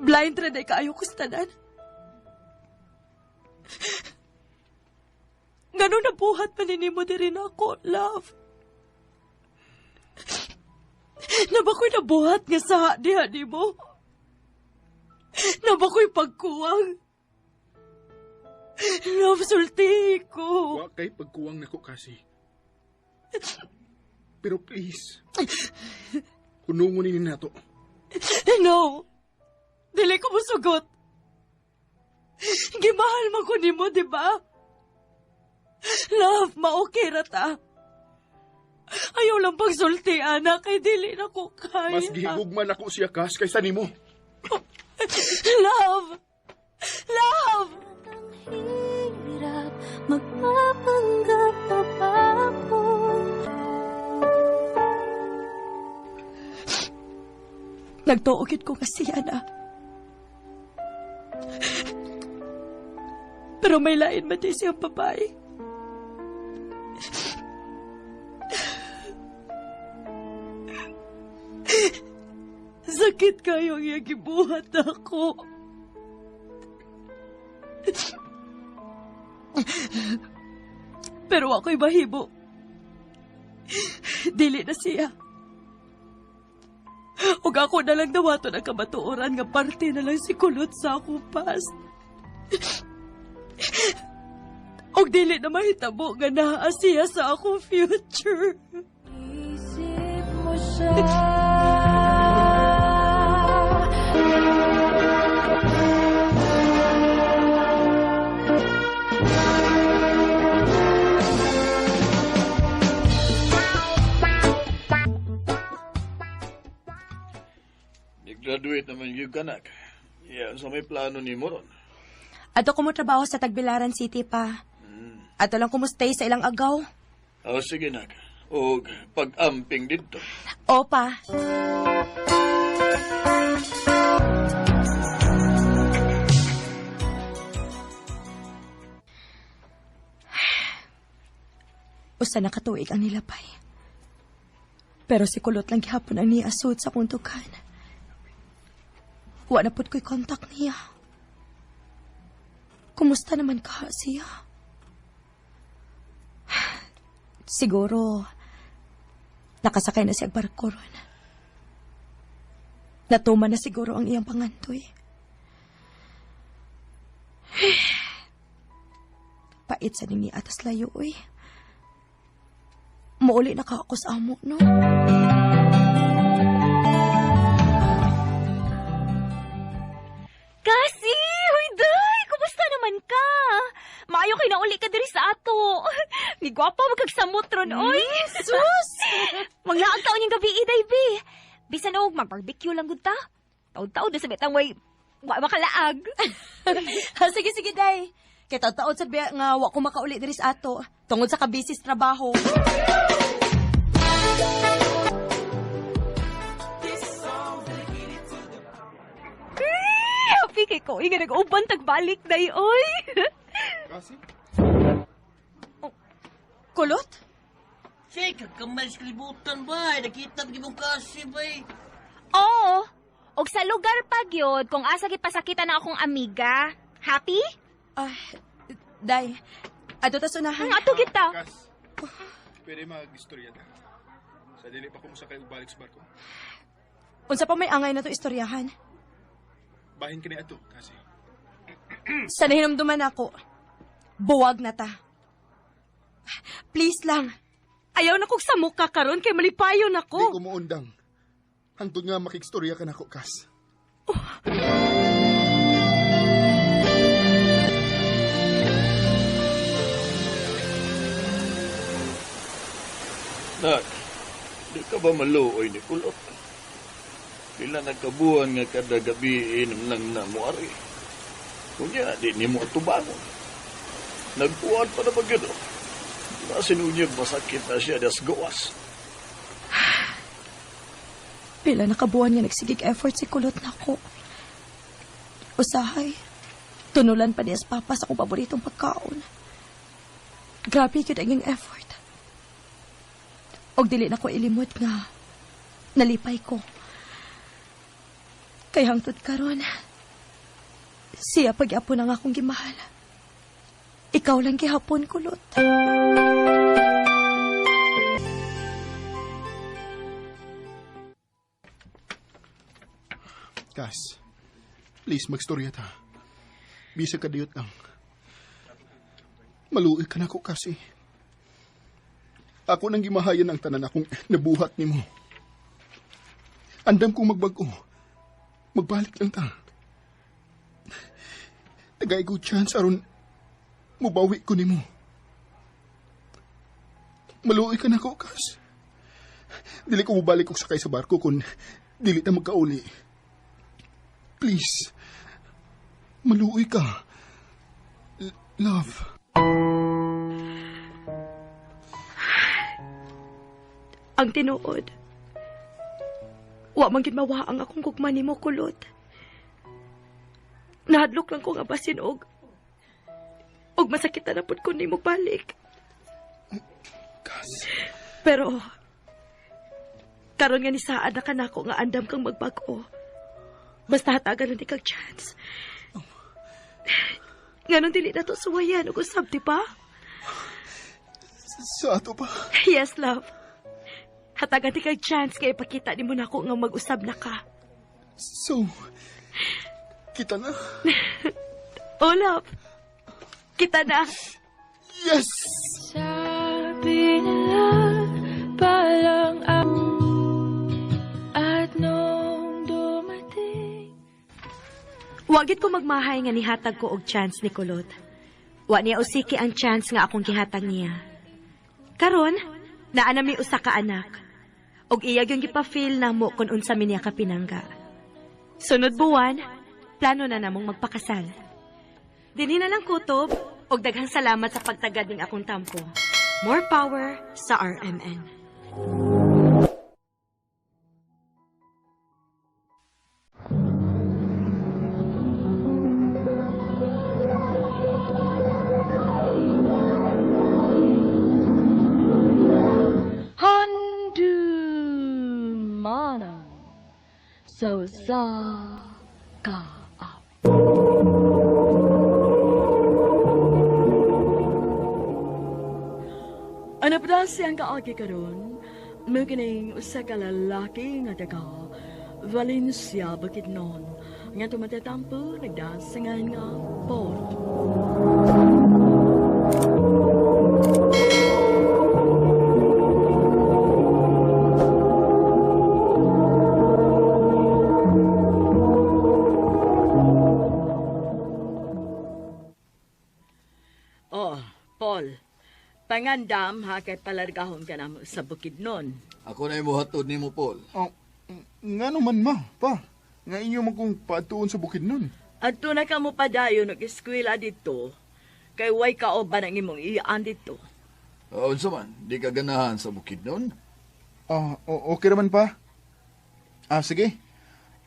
Blind ra di kaayo ko sa tanan. Ngano nabuhat pa nimo diri nako, love? Naba ko'y nabuhat nga sa diha nimo? Naba ko'y pagkuwang? Love, sulti ko. Wa kay pagkuwang nako kasi. Pero please, hunungon ni nato. No. Dili ko musugot. Gimahal man ko nimo, di ba? Love, ma-okay ra ta. Ayaw lang pagsulti, anak, kay dili na ko kaya. Mas gihigugman ako siya, Kas, kaysa nimo. Love! Love! Ang hirap, magpapanggap pa ba ako? Nagtuo gyud ko nga siya na. Pero may lain man di siyang babae. Sakit kayo ang iyang gibuhat ako. Pero ako'y mahibo. Dili na siya. Ug ako na lang dawaton ang kamatuoran nga parte na lang si Kulot sa akong past. Ug dili na mahitabo nga naa siya sa akong future. Isip mo siya. Ni-graduate naman yung kanak. Yan, sa may plano ni mo ron. Ato ko mo trabaho sa Tagbilaran City pa. Ato lang kumustay sa ilang agaw. Oh, sige nak. O pag-amping dito. Opa. Usa na katuig ang nilapay. Pero si Kulot lang gihapon ang niasud sa akong dughan. Wa na pud ko'y contact niya. Kumusta naman ka siya? Siguro, nakasakay na siya og barko ron. Natuman na siguro ang iyang pangandoy. Pait sa ning atas layo, oy. Muuli na ka ako sa amo, no? Kasi, huy day, kumusta naman ka? Maayo kay nauli ka diri sa ato. Ni gwapa magkagsamot ron, oy. Sus! Manglaag taon yung gabi, iday, bi. Bisan og mag-barbecue lang gud ta. Taod-taod na sa bitang way wa makalaag. Sige, sige, day. Kay taod-taod sa biya nga wa ko makauli diri sa ato. Tungod sa kabisi sa trabaho. Happy kay ko. Nga nag-uban tagbalik day, oy. Kasi? Kulot? Say, kagkamay sa kalibutan ba? Nakita pa mong kasi ba? Oo. Og sa lugar pa gyud kung asa gipasakitan na akong amiga. Happy? Ah, day. Ato ta sunahan. Ato kita. Kas, pwede mag-istorya ta. Sa dili pa ko mosakay og balik sa barko. Unsa pa may angay na to istoryahan? Bahin kini ato kasi. Sa nahinumduman ako, buwag na ta. Please lang. Ayaw na kog samok ka karon kay malipayon Di ako. ko muundang. Hangtod nga makigstorya ka nako, Kas. Nak, di ka ba maluoy ni Kulot? Pila nagkabuhan nga kada gabi inom lang na muari. Kunya, di ni mo atubangon. Nagpuan pa na ba gano'n? Nasinunyag masakit na siya das gawas. Pila na kabuan nga nagsigig effort si Kulot nako. Usahay, tunulan pa niya sa papa sa akong paboritong pagkaon. Grabe gyud ang iyang effort. Og dili na ko ilimot nga nalipay ko. Kay hangtod karon, siya pagyapon ang akong gimahal. Ikaw lang gihapon, Kulot. Kas, please magstorya ta. Bisa ka diyot lang. Maluoy ka nako kasi. Ako nang gimahayan ang tanan akong nabuhat nimo. Andam kong magbag-o. Magbalik lang ta. Tagay ko chance aron mubawi ko nimo. Maluoy ka nako, Kas. Dili ko mobalik og sakay sa barko kung dili ta magkauli. Please. Maluoy ka. Love. Ang tinuod, Wa man gid mawa ang akong gugma nimo, Kulot. Nahadlok lang ko nga basin og masakitan na pud ko nimo balik. Kas. Pero karon nga ni saad na kanako nga andam kang magbag-o. Basta hatagan lang di kag chance. Nganong dili na to suwayan og usab, di ba? Sa ato pa? Yes, love. Hatagan di kag chance kay ipakita nimo nako nga mag-usab na ka. So, kita na? Oh, love. Kita na. Yes! Sabi nila palang at nung dumating. Wagit ko magmahay nga nihatag ko og chance ni Kulot. Wa niya usiki ang chance nga akong gihatag niya. Karon, naa na mi usa ka anak. Og iya gyud gipa-feel namo kun unsa mi niya kapinangga. Sunod buwan, plano na namong magpakasal. Dinhi na lang kutob og daghang salamat sa pagtagad ning akong tampo. More power sa RMN. Handumanan sa usa ka awit. Ano pa siyang kaagi karon? Mao kining usa ka lalaki nga taga Valencia, Bukidnon, nga tumatatampo nagdasingan nga Paul. Oh, Paul. Pangandam ha kay palargahon ka na sa Bukidnon. Ako na imuhatod nimo, Paul. Oh, nga naman ma, pa. Nga inyo man kong paatuon sa Bukidnon. Adto na ka mo padayon og eskwela dito. Kay way kaoban ang imong iyaan dito. Oo, unsa man, di ka ganahan sa Bukidnon? Okay raman pa. Ah, sige.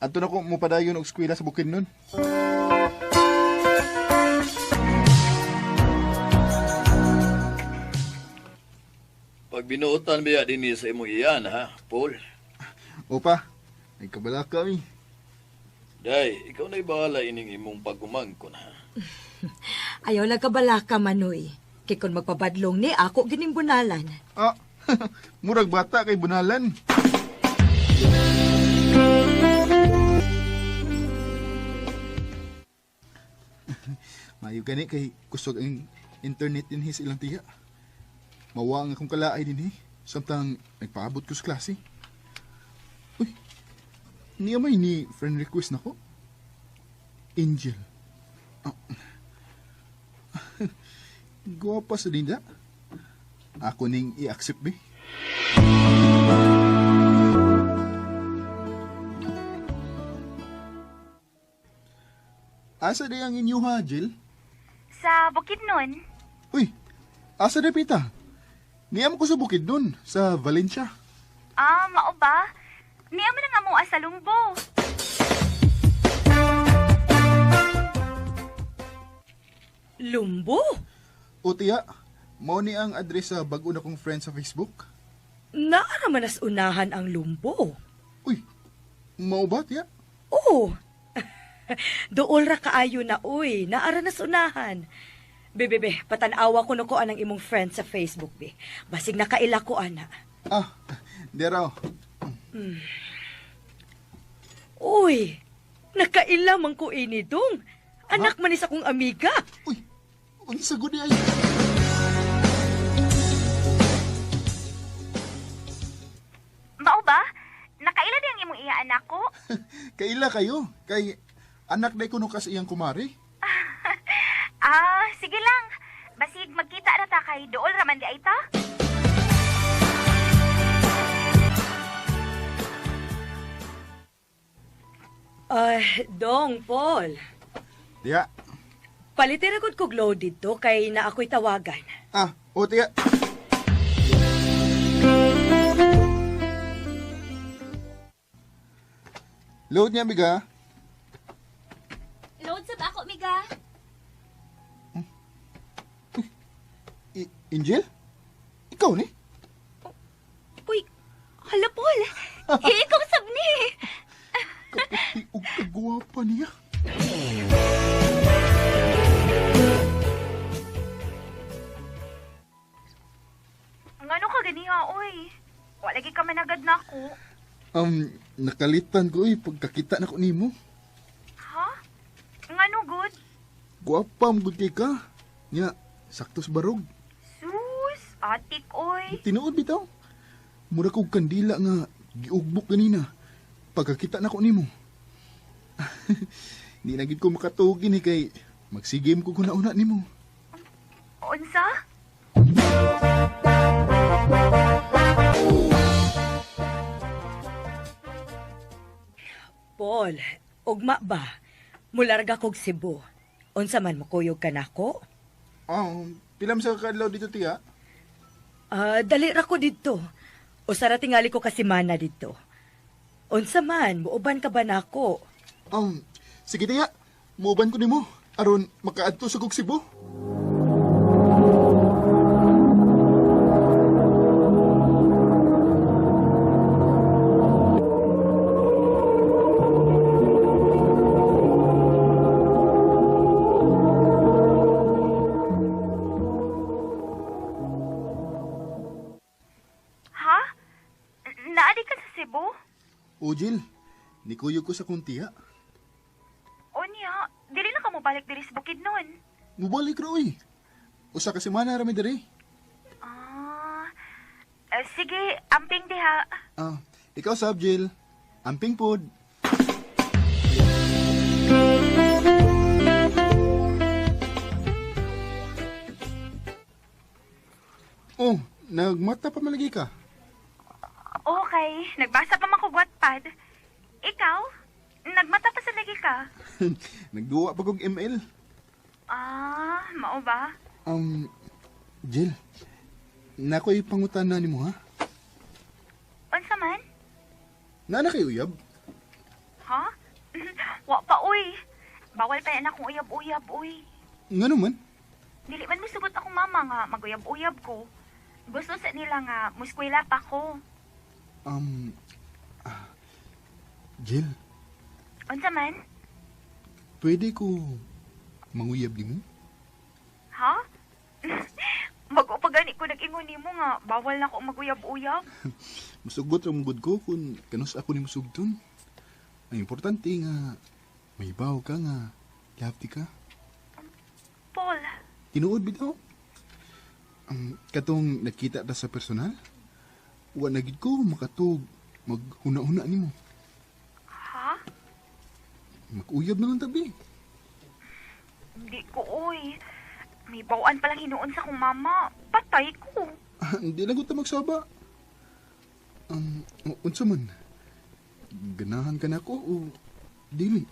Adto na ko mo padayon og eskwela sa Bukidnon. Pag binuotan biya dinhi sa imong iyan, ha, Paul? Opa, ay kabala kami. Day, ikaw na'y bahala ining imong pag-umangkon, ha? Ayaw lang kabalaka, Manoy. Kay kung magpabadlong ni, ako gining bunalan. Ah, murag bata kay bunalan. Mayo gani kay kusog ang internet dinhi sa ilang tiya. Mawa ang akong kalaay dinhi samtang nagpaabot ko sa klase. Uy, niya may ni friend request nako. Angel. Oh. Guwapa sa dinda. Ako ning i-accept be. Asa di ang inyo ha, Jill? Sa Bukidnon. Uy, asa di pita? Niyam ko sa Bukidnon, sa Valencia. Ah, mao ba? Niyam na nga mo sa Lumbo. Lumbo? O tiya, mao ni ang address sa bag-o na kong friend sa Facebook. Naa naman as unahan ang Lumbo. Uy, mao ba tiya? Oo. Dool ra kaayo na, uy. Naara nas unahan. Be, be, patanawa ko no ko anang imong friend sa Facebook, be. Basig nakaila ko, ana. Ah, di raw. Uy, nakaila man ko ini dong. Anak man is akong amiga. Uy, unsa gud ay? Mao ba? Nakaila di ang imong iya anak ko? Kaila kayo? Kay anak day kuno kas iyang kumari. Ah, sige lang. Basig magkita ra ta kay dool ra man di ay ta. Ay, dong, Paul. Tiya. Palitin agad ko glow dito kay na ako'y tawagan. Ah, o tiya. Load niya, amiga. Load sab ako, amiga. Angel? Ikaw ni? Uy, hala, Paul. Eh, ikaw sab ni. Kaputi og kagwapa niya. Ngano ka ganiha, oy? Wala lagi ka managad na ako. Nakalitan ko, oy, pagkakita na ko nimo. Ha? Ngano, good? Gwapa, good kay ka. Nya, sakto sa barog. Sus, atik, oy. Tinuod bitaw. Mura kog kandila nga giugbok ganina. Pagkakita na ko nimo. Di na gid ko makatuog ini kay magsigim ko kuna-una nimo. Unsa? Paul, ugma ba? Mularga kog Cebu. Unsa man mukuyog ka nako? Pila man sa kadlaw dito, tiya? Dali ra ko didto. Usa ra tingali ko ka semana didto. Unsa man, muuban ka ba nako? Sige tiya, muuban ko nimo aron makaadto sa kog Cebu. Ha? Naadi ka sa Cebu? O, Jill, nikuyog ko sa kong tiya. Unya, dili na ka mobalik diri sa Bukidnon. Mobalik ra, oy. Usa ka semana ra mi diri. Sige, amping diha. Ikaw sab, Jill. Amping pod. Oh, nagmata pa malagi ka. Okay, nagbasa pa man kog Wattpad. Ikaw? Nagmata pa sa lagi ka? Nagduwa pa kog ML. Mao ba? Jill, nakoy pangutana nimo ha? Unsa man? Naa na kay uyab? Ha? Wa pa uy. Bawal pa yan akong uyab-uyab uy. Ngano man? Dili man musugot akong mama nga maguyab-uyab ko. Gusto sa nila nga muskwela pa ko. Jill. Unsa man? Pwede ko manguyab nimo? Ha? Bago pa gani ko nag-ingon nimo nga bawal na ko maguyab-uyab. Musugot ra mugod ko kun kanus ako nimo sugton. Ang importante nga may baw ka nga love ti ka. Paul. Tinuod bitaw. Katong nakita ta sa personal, wa na gid ko makatug maghuna-huna nimo. Ha? Mag-uyab na lang tabi. Hindi ko, oy. May bawaan palang hinuon sa kong mama. Patay ko. Hindi lang ko ta magsaba. Unsa man? Ganahan ka na ako o dili?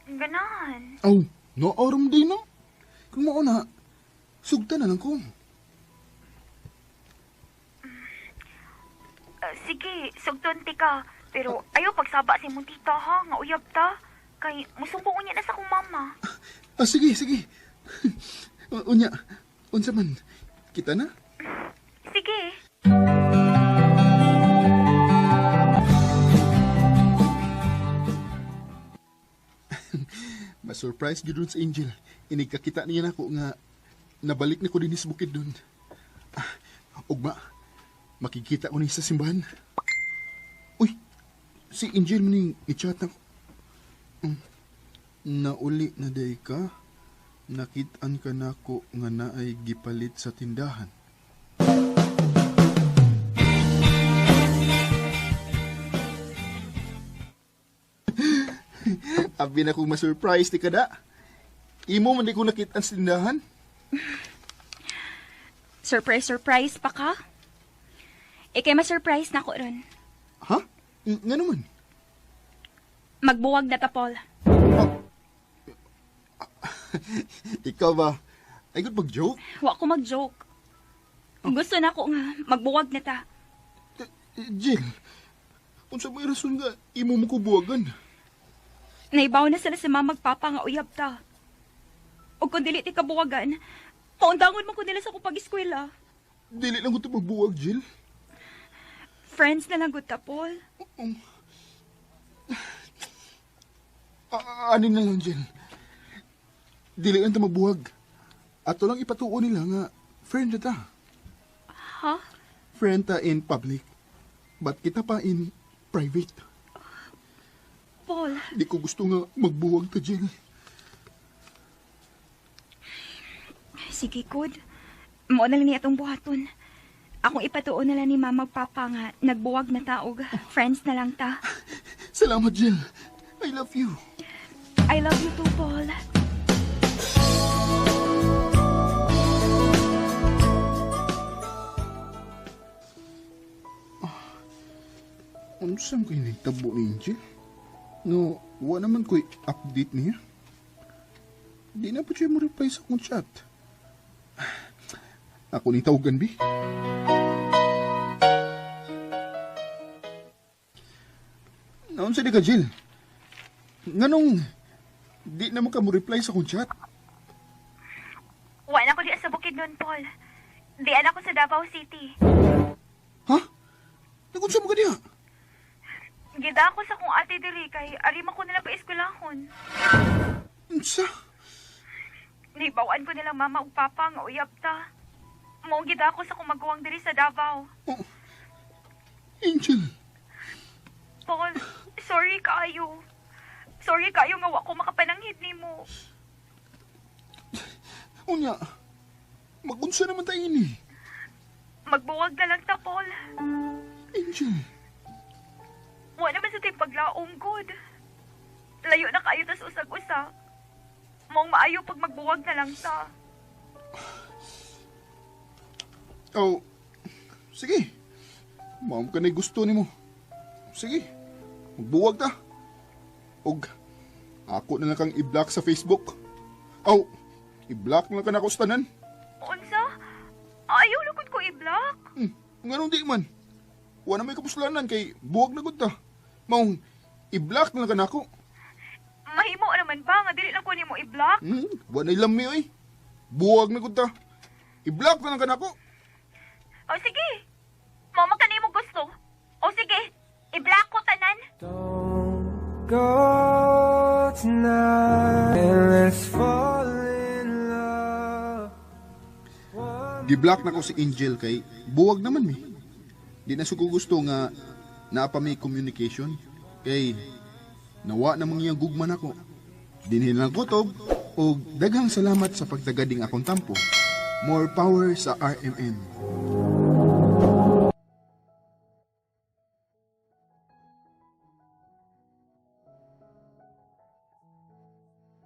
Ganahan. Aw, no oram din no? Kung mao na, sugtan na lang ko. Sige, sugton ti ka. Pero ayaw pagsaba si mong tita ha, nga uyab ta. Kay musumbong unya na sa kong mama. Sige, sige. Unya, unsa man, kita na? Sige. Ma-surprise gyud sa Angel. Inigkakita niya nako nga nabalik na ko dinhi sa bukid dun. Ugma, makikita ko ni sa simbahan. Uy, si Angel man ning i-chat nako. Nauli na day ka. Nakit-an ka nako nga naay gipalit sa tindahan. Abi na kong ma-surprise ti kada. Imo man di ko nakit-an sa tindahan. Surprise, surprise pa ka? Ikay ma-surprise na ko ron. Ha? Nga naman? Magbuwag na ta, Paul. Oh. Ikaw ba? Ay, good mag-joke? Wa ko mag-joke. Gusto na ko nga magbuwag na ta. Jill, Unsa may rason nga imo mo ko buwagan? Naibaw na sila sa mama magpapa nga uyab ta. O kung dili ti kabuwagan, paundangon man ko nila sa akong pag-eskwela. Dili lang ko ito magbuwag, Jill. Friends na lang gud ta, Paul. Ani na lang, Jill. Dili lang ta magbuwag. Ato lang ipatuo nila nga friend na ta. Ha? Friend ta in public. But kita pa in private. Paul. Di ko gusto nga magbuwag ta, Jill. Sige, good. Mao na lang ni atong buhaton. Akong ipatuo na lang ni mama magpapa nga nagbuwag na taog. Friends na lang ta. Salamat, Jill. I love you. I love you too, Paul. Ano saan kayo nagtabo ni Angel? No, wa naman ko'y update niya. Di na po siya mo reply sa akong chat. Ako ni tawagan, bi. Naon sa di ka, Jill? Nganong di na mo ka mo reply sa akong chat? Wa na ko di sa bukid nun, Paul. Di ako sa Davao City. Ha? Nagunsa mo ka diha? Gida ako sa kong ate diri kay arima ko nila pa eskwelahon. Unsa? Nibawaan ko nila mama ug papa nga uyab ta. Mao gida ako sa kong maguwang diri sa Davao. Oh. Angel. Paul, sorry kaayo. Sorry kaayo nga wa ko makapananghid nimo. Unya, magunsa naman tayo ini. Magbuwag na lang ta, Paul. Angel. Wa naman sa tayo paglaom, good. Layo na kayo tas usag-usa. Maong maayo pag magbuwag na lang ta. Oh, sige. Maam ka na'y gusto nimo. Sige, magbuwag ta. Og, ako na lang kang i-block sa Facebook. Aw, i-block na lang ka na ako sa tanan. Unsa? Ayaw na ko i-block. Nganong di man. Wa na may kapuslanan kay buwag na gud ta. Maong, i-block na lang ka na ako. Mahimo naman ba nga dili lang ko nimo i-block? Wa na lami oy. Buwag na gud ta. I-block na lang ka na ako. O sige. Mao man kanimo gusto. O sige, i-block ko tanan. Don't go tonight and let's fall in love. Gi-block na ko si Angel kay buwag naman mi. Di na suko gusto nga naa pa may communication kay nawa na mangyang gugma nako. Dinhi lang kutob og daghang salamat sa pagtagading akong tampo. More power sa RMN.